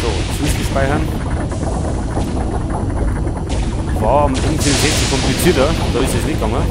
So, zwischenspeichern. War am N64 komplizierter, da ist es nicht gegangen.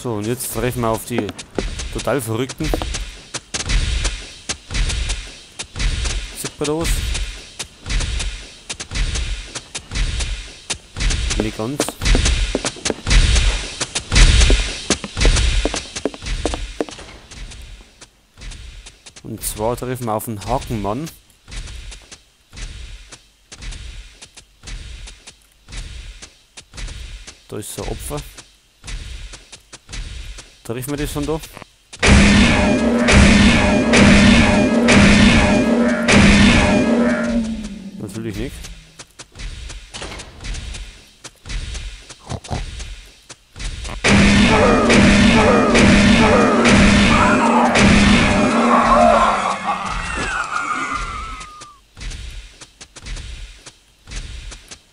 So, und jetzt treffen wir auf die total Verrückten. Sieht man das? Nicht ganz. Und zwar treffen wir auf den Hakenmann. Da ist so ein Opfer. Treffen wir das von da? Natürlich nicht.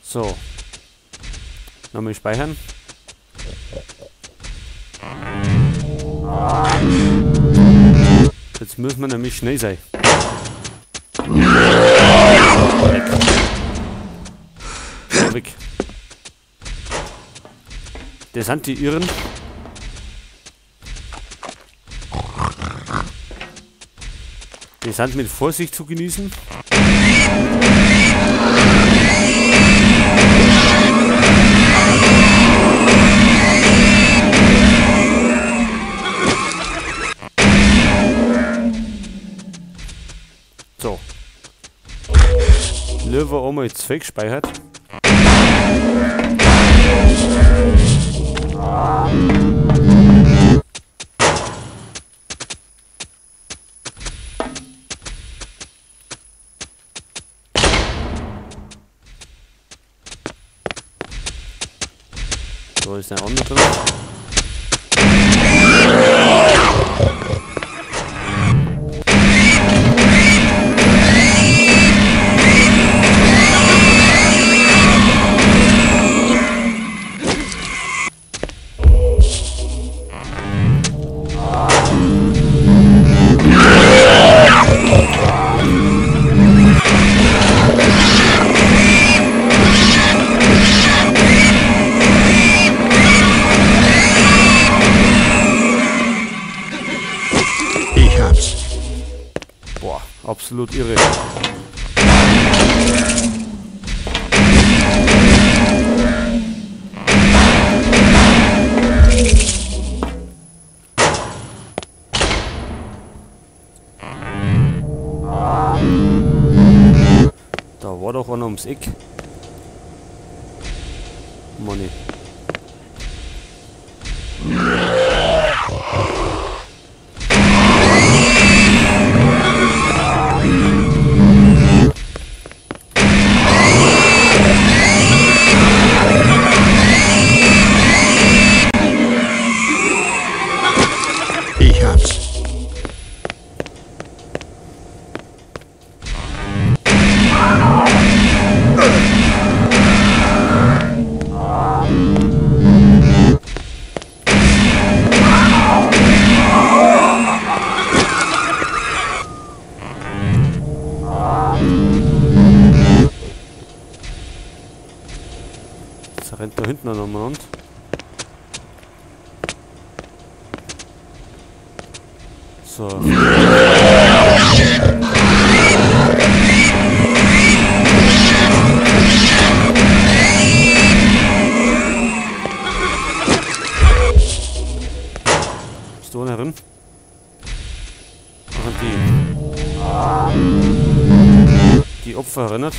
So. Nochmal speichern. Jetzt müssen wir nämlich schnell sein. Weg. So, weg. Das sind die Irren. Die sind mit Vorsicht zu genießen. So. Lieber einmal jetzt gespeichert. Da ist ein anderer drin. Boah, absolut irre. Da war doch einer ums Eck. Money. Ich hab's. Jetzt rennt da hinten noch jemand. So. die Opfer erinnert.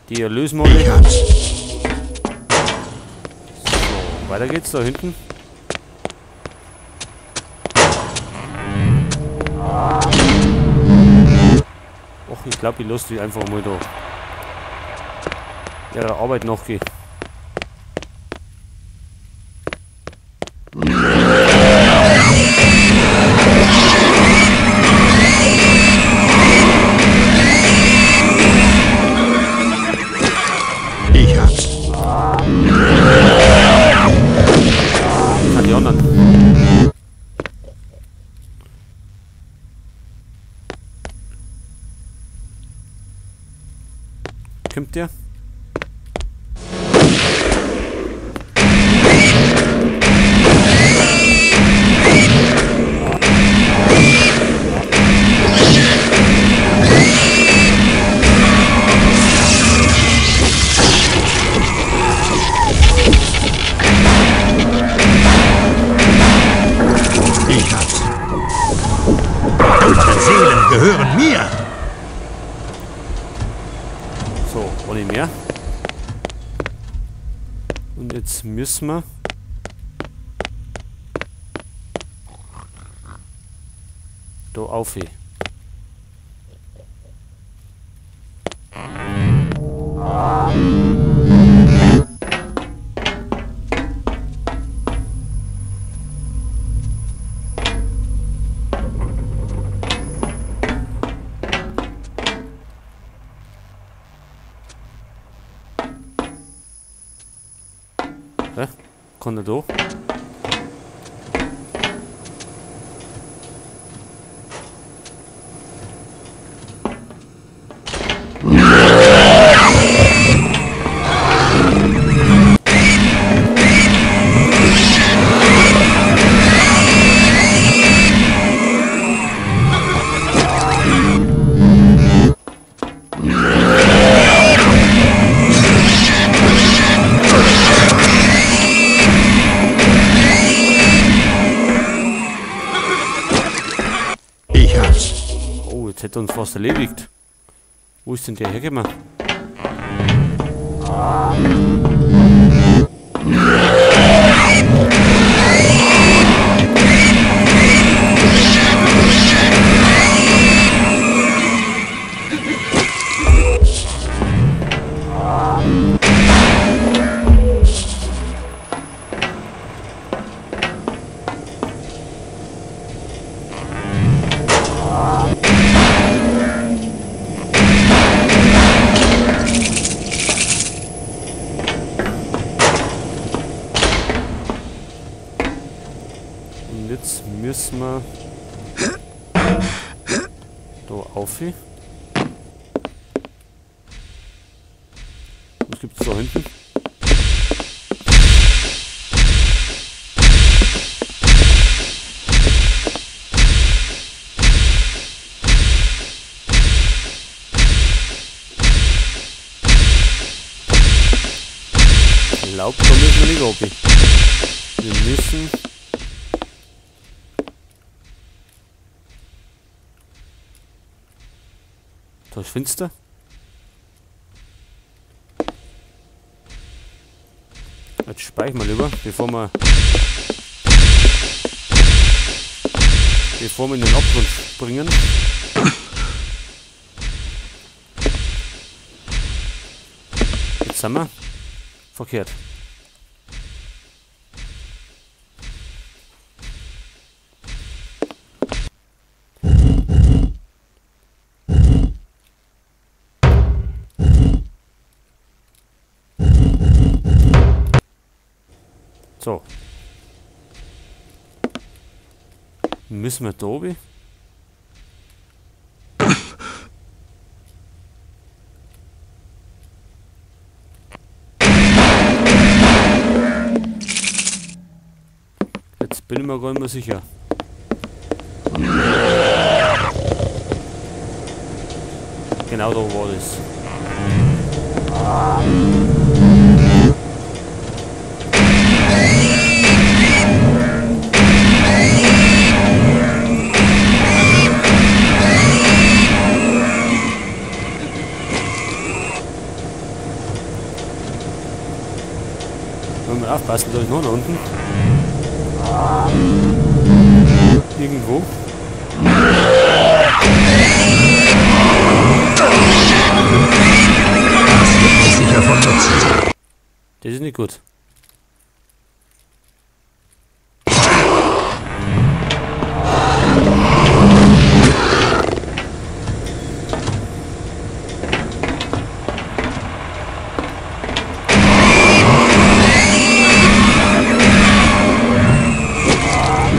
Die erlösen wir alle. So, weiter geht's da hinten. Och, ich glaube, ich lasse die einfach mal da ihrer Arbeit nachgehen. Ich hab's. An die anderen. Kommt der? Ich hab's. Tote Seelen gehören mir. So, ohne mehr. Und jetzt müssen wir da auf. Hä? Kann er da? Oh, jetzt hätte er uns fast erledigt. Wo ist denn der hergekommen? Und jetzt müssen wir da auf. Was gibt's da hinten? Ich glaube, da müssen wir nicht runter. Wir müssen da ist finster. Jetzt speichern wir lieber, bevor wir in den Abgrund springen. Jetzt sind wir verkehrt. So. Müssen wir da oben? Jetzt bin ich mir gar nicht mehr sicher. Genau da war das. Wenn wir aufpassen, da ist noch nach unten. Irgendwo. Das wird mir sicher von Nutzen sein. Das ist nicht gut.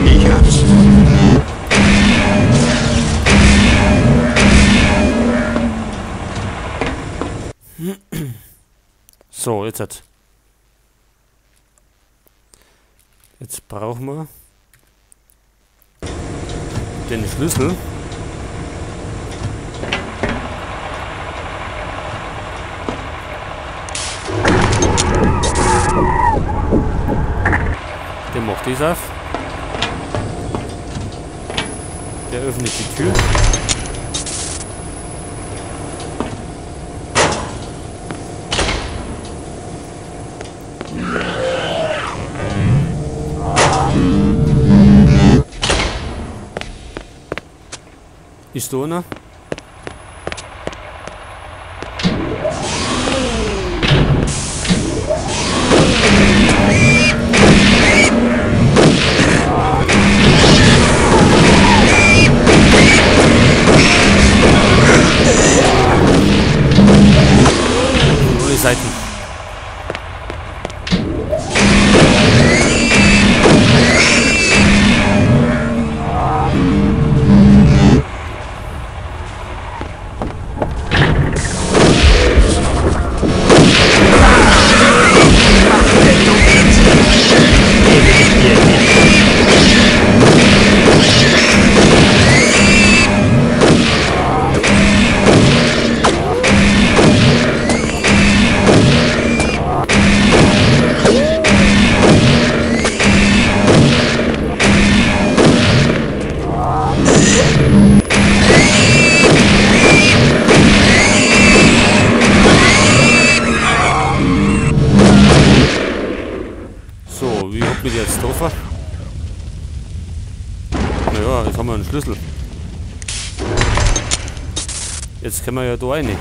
Ich hab's. So, jetzt hat. Jetzt brauchen wir den Schlüssel. Der macht das auf. Der öffnet die Tür. Ist da einer? Von alle Seiten. So, wie hat mich jetzt getroffen? Naja, jetzt haben wir einen Schlüssel. Jetzt können wir ja da rein.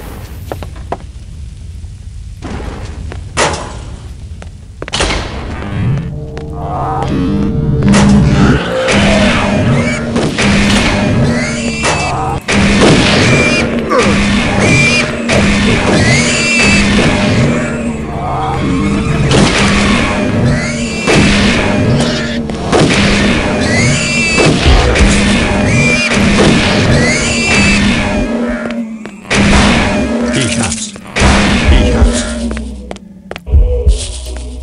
Ich hab's. Ich hab's.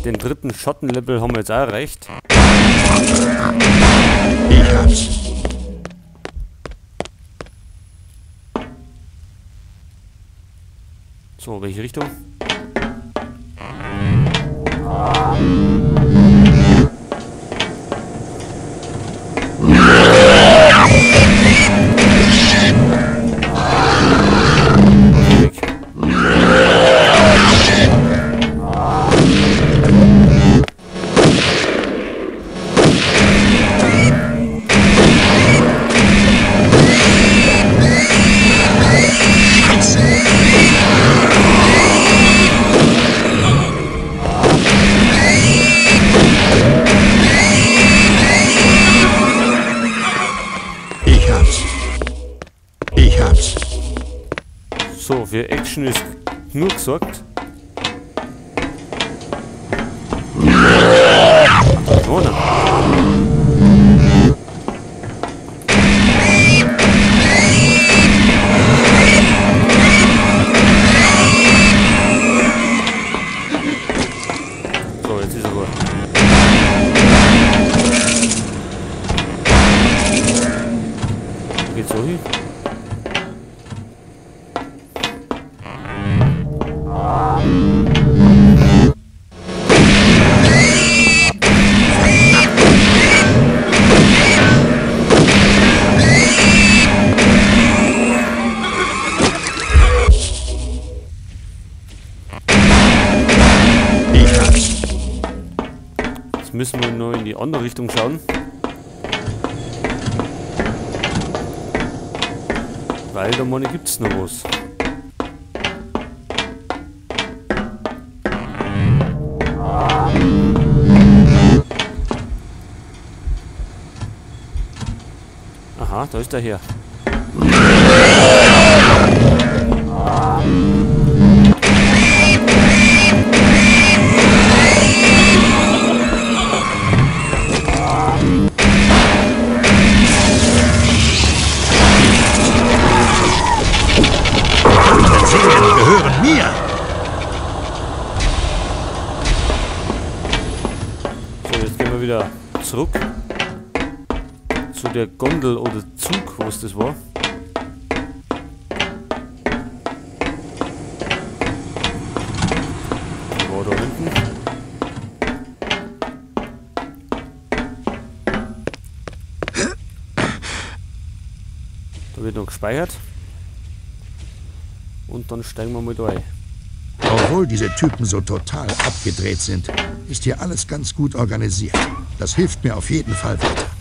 Den dritten Schattenlevel haben wir jetzt auch erreicht. Ich hab's. So, welche Richtung? Ich hab's. Ich hab's. So, für Action ist nur gesorgt. Oh, na. So, jetzt ist er gut. Geht's so hin? Ich hab's. müssen wir noch in die andere Richtung schauen. Weil da meine gibt's noch was. Aha, da ist der Herr. Gehören mir. So, jetzt gehen wir wieder zurück zu der Gondel oder Zug, was das war. Die war da hinten. Da wird noch gespeichert. Und dann steigen wir mal da ein. Obwohl diese Typen so total abgedreht sind, ist hier alles ganz gut organisiert. Das hilft mir auf jeden Fall weiter.